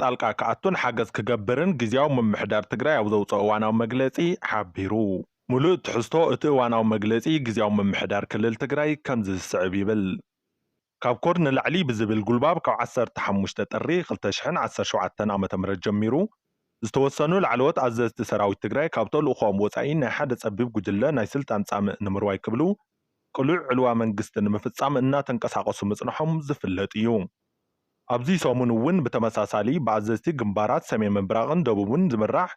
ጣልቃ ክኣቱን ሓገዝ ክገብርን ግዝያዊ ምምሕዳር ትግራይ ኣብ ዘውፅኦ እዋናዊ መግለፂ ሓቢሩ። ሙሉእ ትሕዝቶ እቲ እዋናዊ መግለፂ ግዝያዊ ምምሕዳር ክልል ትግራይ ከምዚ ዝስዕብ ይብል። ካብ ኮር ንላዕሊ ብዝብል ጉልባብ ካብ ዓሰርተ ሓሙሽተ ጥሪ ክልተ ሽሕን ዓሰርተ ሸውዓተን ዓመተ ምህረት ጀሚሩ ዝተወሰኑ ላዕለዎት ኣዘዝቲ ሰራዊት ትግራይ ካብ ተልእኾኦም ወፃኢ ናይ ሓደ ፀቢብ ጉጅለ ናይ ስልጣን ፃምእ ንምርዋይ ክብሉ ቅሉዕ ዕልዋ መንግስቲ ንምፍፃም እናተንቀሳቐሱ ምፅንሖም ዝፍለጥ እዩ። ኣብዚ ሰሙን እውን ብተመሳሳሊ ብኣዘዝቲ ግንባራት ሰሜን ምብራቕን ደቡብን ዝምራሕ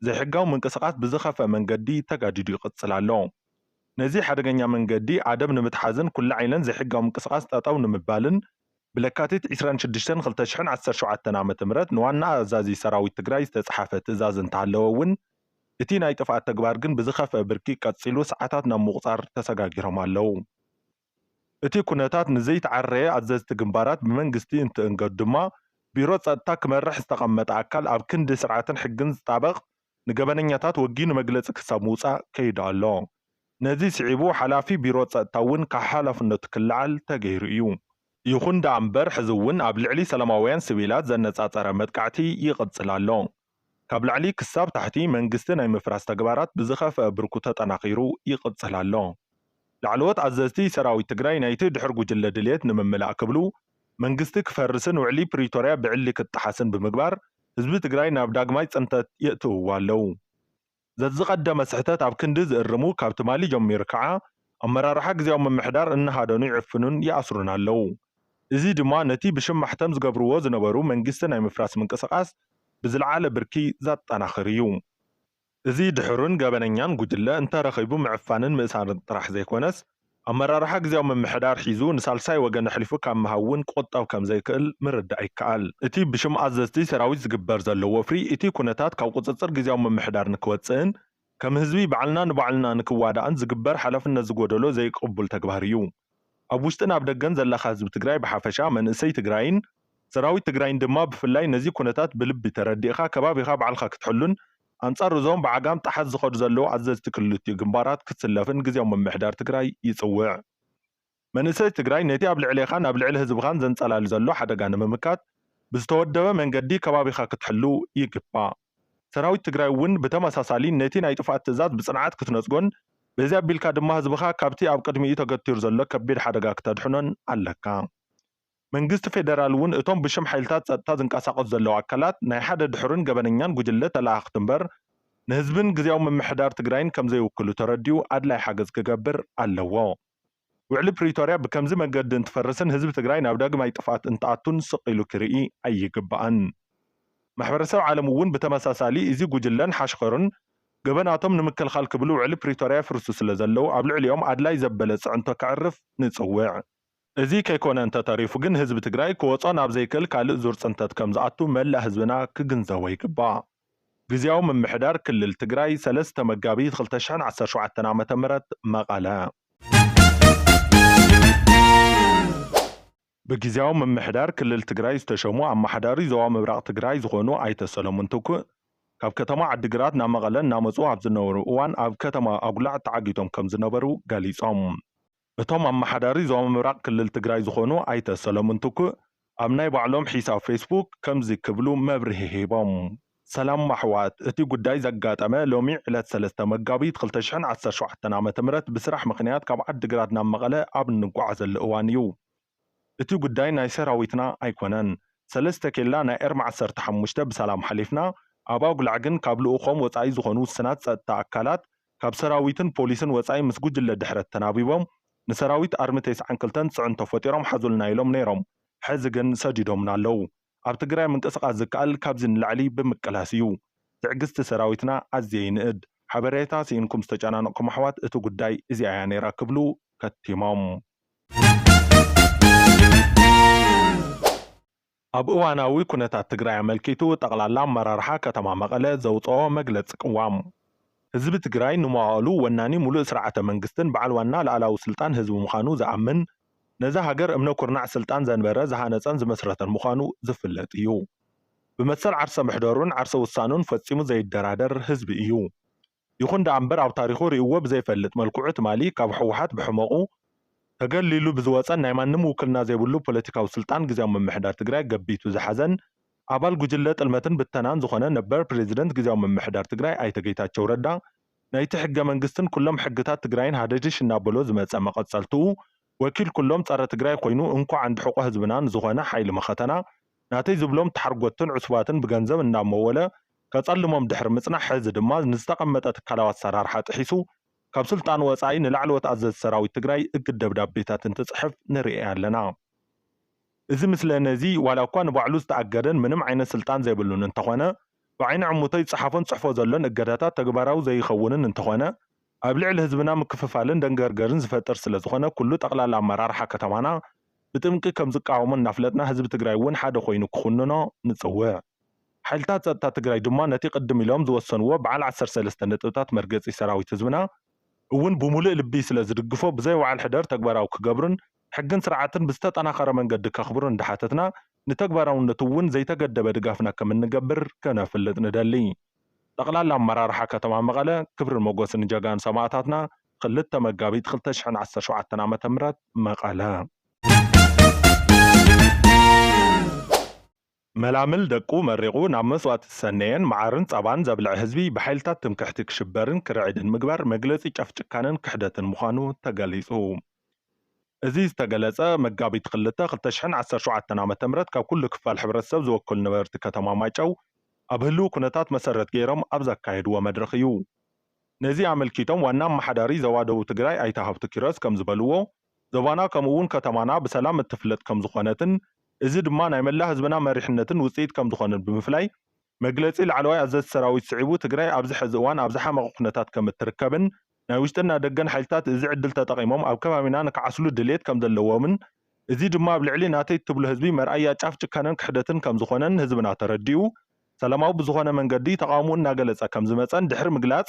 ዘይሕጋዊ ምንቅስቓስ ብዝኸፍአ መንገዲ ተጋዲዱ ይቕፅል ኣሎ። ነዚ ሓደገኛ መንገዲ ኣደብ ንምትሓዝን ኩላ ዓይለን ዘይሕጋዊ ምንቅስቓስ ጠጠው ንምባልን ብለካቲት ዕስራን ሽዱሽተን ክልተ ሽሕን ዓሰርተ ሸውዓተን ዓመተ ምህረት ንዋና ኣዛዚ ሰራዊት ትግራይ ዝተፅሓፈ ትእዛዝ እንተሃለወ እውን እቲ ናይ ጥፍኣት ተግባር ግን ብዝኸፍአ ብርኪ ቀፂሉ ሰዓታት ናብ ምቑፃር ተሰጋጊሮም ኣለዉ። እቲ ኩነታት ንዘይተዓረየ ኣዘዝቲ ግንባራት ብመንግስቲ እንትእንገዱ ድማ ቢሮ ፀጥታ ክመርሕ ዝተቐመጠ ኣካል ኣብ ክንዲ ስርዓትን ሕግን ዝጣበቕ ንገበነኛታት ወጊኑ መግለፂ ክሳብ ምውፃእ ከይዱ ኣሎ። ነዚ ስዒቡ ሓላፊ ቢሮ ፀጥታ እውን ካብ ሓላፍነቱ ክለዓል ተገይሩ እዩ። ይኹን ደኣ እምበር ሕዚ እውን ኣብ ልዕሊ ሰላማውያን ስቪላት ዘነፃፀረ መጥቃዕቲ ይቕፅል ኣሎ። ካብ ላዕሊ ክሳብ ታሕቲ መንግስቲ ናይ ምፍራስ ተግባራት ብዝኸፍአ ብርኩ ተጠናኺሩ ይቕፅል ኣሎ። ላዕለዎት ኣዘዝቲ ሰራዊት ትግራይ ናይቲ ድሕር ጉጅለ ድልየት ንምምላእ ክብሉ መንግስቲ ክፈርስን ውዕሊ ፕሪቶርያ ብዕሊ ክጠሓስን ብምግባር ህዝቢ ትግራይ ናብ ዳግማይ ፅንተት የእትውዎ ኣለዉ። ዘዝቐደመ ስሕተት ኣብ ክንዲ ዝእርሙ ካብ ትማሊ ጀሚሩ ከዓ ኣመራርሓ ግዝያዊ ምምሕዳር እናሃደኑ ይዕፍኑን ይኣስሩን ኣለዉ። እዚ ድማ ነቲ ብሽም ማሕተም ዝገብርዎ ዝነበሩ መንግስቲ ናይ ምፍራስ ምንቅስቓስ ብዝለዓለ ብርኪ ዘጠናኽር እዩ። እዚ ድሑርን ገበነኛን ጉጅለ እንተረኺቡ ምዕፋንን ምእሳርን ጥራሕ ዘይኮነስ ኣመራርሓ ግዝያዊ ምምሕዳር ሒዙ ንሳልሳይ ወገን ኣሕሊፉ ካብ ምሃብ እውን ክቑጠብ ከም ዘይክእል ምርዳእ ይከኣል። እቲ ብሽም ኣዘዝቲ ሰራዊት ዝግበር ዘሎ ወፍሪ እቲ ኩነታት ካብ ቁፅፅር ግዝያዊ ምምሕዳር ንክወፅእን ከም ህዝቢ ባዕልና ንባዕልና ንክዋዳእን ዝግበር ሓላፍነት ዝጎደሎ ዘይቅቡል ተግባር እዩ። ኣብ ውሽጥን ኣብ ደገን ዘለኻ ህዝቢ ትግራይ ብሓፈሻ መንእሰይ ትግራይን ሰራዊት ትግራይን ድማ ብፍላይ ነዚ ኩነታት ብልቢ ተረዲእኻ ከባቢኻ ባዕልኻ ክትሕሉን ኣንፃር እዞም ብዓጋም ጠሓት ዝኸዱ ዘለዉ ኣዘዝቲ ክልቲኡ ግንባራት ክትስለፍን ግዝያዊ ምምሕዳር ትግራይ ይፅውዕ። መንእሰይ ትግራይ ነቲ ኣብ ልዕሌኻን ኣብ ልዕሊ ህዝብኻን ዘንፀላሊ ዘሎ ሓደጋ ንምምካት ብዝተወደበ መንገዲ ከባቢኻ ክትሕሉ ይግባእ። ሰራዊት ትግራይ እውን ብተመሳሳሊ ነቲ ናይ ጥፍኣት ትእዛዝ ብፅንዓት ክትነፅጎን በዚ ኣቢልካ ድማ ህዝብኻ ካብቲ ኣብ ቅድሚኡ ተገቲሩ ዘሎ ከቢድ ሓደጋ ክተድሕኖን ኣለካ። መንግስቲ ፌደራል እውን እቶም ብሽም ሓይልታት ፀጥታ ዝንቀሳቐሱ ዘለዉ ኣካላት ናይ ሓደ ድሑርን ገበነኛን ጉጅለ ተለኣኽቲ እምበር ንህዝብን ግዝያዊ ምምሕዳር ትግራይን ከም ዘይውክሉ ተረዲኡ ኣድላይ ሓገዝ ክገብር ኣለዎ። ውዕሊ ፕሪቶርያ ብከምዚ መገዲ እንትፈርስን ህዝቢ ትግራይ ናብ ዳግማይ ጥፍኣት እንትኣቱን ስቕ ኢሉ ክርኢ ኣይግባእን። ማሕበረሰብ ዓለም እውን ብተመሳሳሊ እዚ ጉጅለን ሓሽኸሩን ገበናቶም ንምክልኻል ክብሉ ውዕሊ ፕሪቶርያ የፍርሱ ስለ ዘለዉ ኣብ ልዕሊኦም ኣድላይ ዘበለ ፅዕንቶ ከዕርፍ ንፅውዕ። እዚ ከይኮነ እንተተሪፉ ግን ህዝቢ ትግራይ ክወፆ ናብ ዘይክእል ካልእ ዙር ፅንተት ከም ዝኣቱ መላእ ህዝብና ክግንዘቦ ይግባእ። ግዝያዊ ምምሕዳር ክልል ትግራይ ሰለስተ መጋቢት ክልተ ሽሕን ዓሰርተ ሸውዓተን ዓመተ ምህረት መቐለ። ብግዝያዊ ምምሕዳር ክልል ትግራይ ዝተሸሙ ኣመሓዳሪ ዞባ ምብራቕ ትግራይ ዝኾኑ ኣይተ ሰለሙን ትኩእ ካብ ከተማ ዓዲግራት ናብ መቐለ እናመፁ ኣብ ዝነበሩ እዋን ኣብ ከተማ ኣጉላዕ ተዓጊቶም ከም ዝነበሩ ገሊፆም። እቶም ኣመሓዳሪ ዞባ ምብራቕ ክልል ትግራይ ዝኾኑ ኣይተ ሰለሙን ትኩእ ኣብ ናይ ባዕሎም ሒሳብ ፌስቡክ ከምዚ ክብሉ መብርሂ ሂቦም። ሰላም ኣሕዋት፣ እቲ ጉዳይ ዘጋጠመ ሎሚ ዕለት ሰለስተ መጋቢት ክልተ ሽሕን ዓሰርተ ሸውዓተን ዓመተ ምህረት ብስራሕ ምኽንያት ካብ ዓዲግራት ናብ መቐለ ኣብ እንጓዓዘሉ እዋን እዩ። እቲ ጉዳይ ናይ ሰራዊትና ኣይኮነን። ሰለስተ ኬላ ናይ ኤርም ዓሰርተ ሓሙሽተ ብሰላም ሓሊፍና፣ ኣብ ኣጉላዕ ግን ካብ ልኡኾም ወጻኢ ዝኾኑ ውስናት ጸጥታ ኣካላት ካብ ሰራዊትን ፖሊስን ወጻኢ ምስ ጉጅለ ድሕረት ተናቢቦም ንሰራዊት ኣርሚ ተስዓን ክልተን ጽዕንቶ ፈጢሮም ሓዙልና ኢሎም ነይሮም። ሕዚ ግን ሰዲዶምና ኣለዉ። ኣብ ትግራይ ምንቅስቓስ ዝከኣል ካብዚ ንላዕሊ ብምቅላስ እዩ። ትዕግስቲ ሰራዊትና ኣዝየ ይንእድ። ሓበሬታ ስኢንኩም ዝተጨናነቕኩም ኣሕዋት እቲ ጉዳይ እዚኣ እያ ነይራ ክብሉ ከቲሞም። ኣብ እዋናዊ ኩነታት ትግራይ ኣመልኪቱ ጠቕላላ ኣመራርሓ ከተማ መቐለ ዘውፅኦ መግለፂ ቅዋም። ህዝቢ ትግራይ ንመዋእሉ ወናኒ ሙሉእ ስርዓተ መንግስትን በዓል ዋና ላዕላዊ ስልጣን ህዝቢ ምዃኑ ዝኣምን፣ ነዛ ሃገር እምነ ኩርናዕ ስልጣን ዘንበረ፣ ዝሃነፀን ዝመስረተን ምዃኑ ዝፍለጥ እዩ። ብመሰል ዓርሰ ምሕደሩን ዓርሰ ውሳኑን ፈፂሙ ዘይደራደር ህዝቢ እዩ። ይኹን ደኣ እምበር ኣብ ታሪኹ ርእይዎ ብዘይፈልጥ መልክዑ ትማሊ ካብ ህወሓት ብሕመቑ ተገሊሉ ብዝወፀን ናይ ማንም ውክልና ዘይብሉ ፖለቲካዊ ስልጣን ግዝያዊ ምምሕዳር ትግራይ ገቢቱ ዝሓዘን ኣባል ጉጅለ ጥልመትን ብተናን ዝኾነ ነበር ፕሬዚደንት ግዝያዊ ምምሕዳር ትግራይ ኣይተ ጌታቸው ረዳ፣ ናይቲ ሕገ መንግስትን ኩሎም ሕግታት ትግራይን ሃደሽሽ እናበሎ ዝመፀ መቐፀልትኡ፣ ወኪል ኩሎም ፀረ ትግራይ ኮይኑ እንኳዕ እንድሕቆ ህዝብና ንዝኾነ ሓይሊ መኸተና፣ ናተይ ዝብሎም ተሓርጎትን ዕሱባትን ብገንዘብ እናመወለ ከፀልሞም ድሕሪ ምፅናሕ፣ ሕዚ ድማ ንዝተቐመጠ ትካላዊ ኣሰራርሓ ጥሒሱ ካብ ስልጣን ወፃኢ ንላዕለዎት ኣዘዝቲ ሰራዊት ትግራይ እግድ ደብዳቤታት እንትፅሕፍ ንርኢ ኣለና። እዚ ምስለ ነዚ ዋላ እኳ ንባዕሉ ዝተኣገደን ምንም ዓይነት ስልጣን ዘይብሉን እንተኾነ፣ ብዓይኒ ዕሙቶ ይፀሓፎን ፅሕፎ ዘሎን እገዳታት ተግባራዊ ዘይኸውንን እንተኾነ፣ ኣብ ልዕሊ ህዝብና ምክፍፋልን ደንገርገርን ዝፈጥር ስለ ዝኾነ ኩሉ ጠቕላላ ኣመራርሓ ከተማና ብጥብቂ ከም ዝቃወሞ እናፍለጥና ህዝቢ ትግራይ እውን ሓደ ኮይኑ ክኹንኖ ንፅውዕ። ሓይልታት ፀጥታ ትግራይ ድማ ነቲ ቅድም ኢሎም ዝወሰንዎ በዓል ዓሰርተ ሰለስተ ነጥብታት መርገፂ ሰራዊት ህዝብና እውን ብምሉእ ልቢ ስለ ዝድግፎ ብዘይ ወዓል ሕደር ተግባራዊ ክገብሩን ሕግን ስርዓትን ብዝተጠናኸረ መንገዲ ከኽብሩን እንዳሓተትና ንተግባራውነቱ እውን ዘይተገደበ ድጋፍና ከም እንገብር ከነፍልጥ ንደሊ። ጠቕላላ ኣመራርሓ ከተማ መቐለ ክብርን ሞጎስን ንጀጋኑ ሰማእታትና። ክልተ መጋቢት ክልተ ሽሕን ዓሰርተ ሸውዓተን ዓመተ ምህረት መቐለ። መላምል ደቁ መሪቑ ናብ መስዋእቲ ዝሰነየን መዓርን ጸባን ዘብልዕ ህዝቢ ብሓይልታት ትምክሕቲ ክሽበርን ክርዕድን ምግባር መግለጺ ጫፍ ጭካነን ክሕደትን ምዃኑ ተገሊጹ። እዚ ዝተገለጸ መጋቢት ክልተ ክልተ ሽሕን ዓሰርተ ሸውዓተን ዓመተ ምህረት ካብ ኩሉ ክፋል ሕብረተሰብ ዝወከሉ ነበርቲ ከተማ ማይጨው ኣብ ህልው ኩነታት መሰረት ገይሮም ኣብ ዘካየድዎ መድረኽ እዩ። ነዚ ኣመልኪቶም ዋና ኣመሓዳሪ ዞባ ደቡብ ትግራይ ኣይተ ሃብቱ ኪሮስ ከም ዝበልዎ፣ ዞባና ከምኡ እውን ከተማና ብሰላም እትፍለጥ ከም ዝኾነትን እዚ ድማ ናይ መላእ ህዝብና መሪሕነትን ውፅኢት ከም ዝኾነን ብምፍላይ፣ መግለፂ ላዕለዋይ ኣዘዝቲ ሰራዊት ስዒቡ ትግራይ ኣብዚ ሕዚ እዋን ኣብ ዝሓመቐ ኩነታት ከም እትርከብን ናይ ውሽጥን ናይ ደገን ሓይልታት እዚ ዕድል ተጠቒሞም ኣብ ከባቢና ንክዓስሉ ድልየት ከም ዘለዎምን እዚ ድማ ኣብ ልዕሊ ናተይ እትብሎ ህዝቢ መርኣያ ጫፍ ጭካነን ክሕደትን ከም ዝኾነን ህዝብና ተረዲኡ ሰላማዊ ብዝኾነ መንገዲ ተቓውሞኡ እናገለፀ ከም ዝመፀን ድሕሪ ምግላፅ፣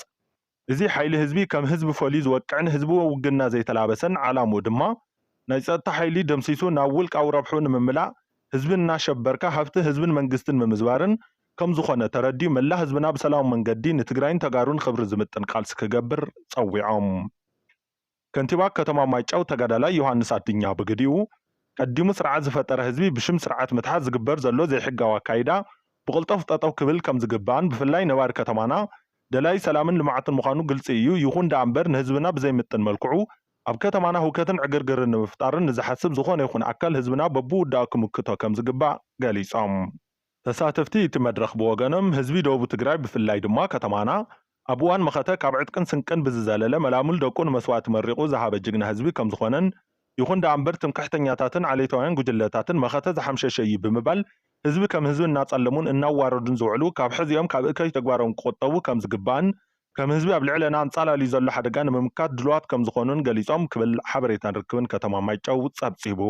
እዚ ሓይሊ ህዝቢ ከም ህዝቢ ፈልዩ ዝወቅዕን ህዝቢ ውግንና ዘይተላበሰን ዓላምኡ ድማ ናይ ፀጥታ ሓይሊ ደምሲሱ ናብ ውልቃዊ ረብሑ ንምምላእ ህዝቢ እናሸበርካ ሃፍቲ ህዝብን መንግስትን ምምዝባርን ከም ዝኾነ ተረዲኡ መላ ህዝብና ብሰላማዊ መንገዲ ንትግራይን ተጋሩን ክብሪ ዝምጥን ቃልሲ ክገብር ፀዊዖም። ከንቲባ ከተማ ማይጨው ተጋዳላይ ዮሃንስ ኣድኛ ብግዲኡ፣ ቀዲሙ ስርዓት ዝፈጠረ ህዝቢ ብሽም ስርዓት ምትሓት ዝግበር ዘሎ ዘይሕጋዊ ኣካይዳ ብቕልጠፍ ጠጠው ክብል ከም ዝግባእን ብፍላይ ነባሪ ከተማና ደላይ ሰላምን ልምዓትን ምዃኑ ግልፂ እዩ፣ ይኹን ደኣ እምበር ንህዝብና ብዘይምጥን መልክዑ ኣብ ከተማና ህውከትን ዕግርግርን ንምፍጣርን ንዝሓስብ ዝኾነ ይኹን ኣካል ህዝብና በብውዳኡ ክምክቶ ከም ዝግባእ ገሊፆም። ተሳተፍቲ እቲ መድረኽ ብወገኖም፣ ህዝቢ ደቡብ ትግራይ ብፍላይ ድማ ከተማና ኣብ እዋን መኸተ ካብ ዕጥቅን ስንቅን ብዝዘለለ መላምል ደቁ ንመስዋእቲ መሪቑ ዝሃበ ጅግና ህዝቢ ከም ዝኾነን፣ ይኹን ደኣ እምበር ትምክሕተኛታትን ዓሌታውያን ጉጅለታትን መኸተ ዝሓምሸሸ እዩ ብምባል ህዝቢ ከም ህዝቢ እናጸለሙን እናዋረዱን ዝውዕሉ ካብ ሕዚኦም ካብ እከይ ተግባሮም ክቑጠቡ ከም ዝግባእን ከም ህዝቢ ኣብ ልዕለና ኣንጻላልዩ ዘሎ ሓደጋ ንምምካት ድሉዋት ከም ዝኾኑን ገሊጾም ክብል ሓበሬታን ርክብን ከተማ ማይጨው ጸብጺቡ።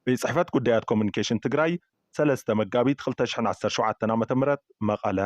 ቤት ጽሕፈት ጉዳያት ኮሙኒኬሽን ትግራይ ሰለስተ መጋቢት ክልተ ሽሕን ዓሰርተ ሸውዓተን ዓመተ ምህረት መቐለ።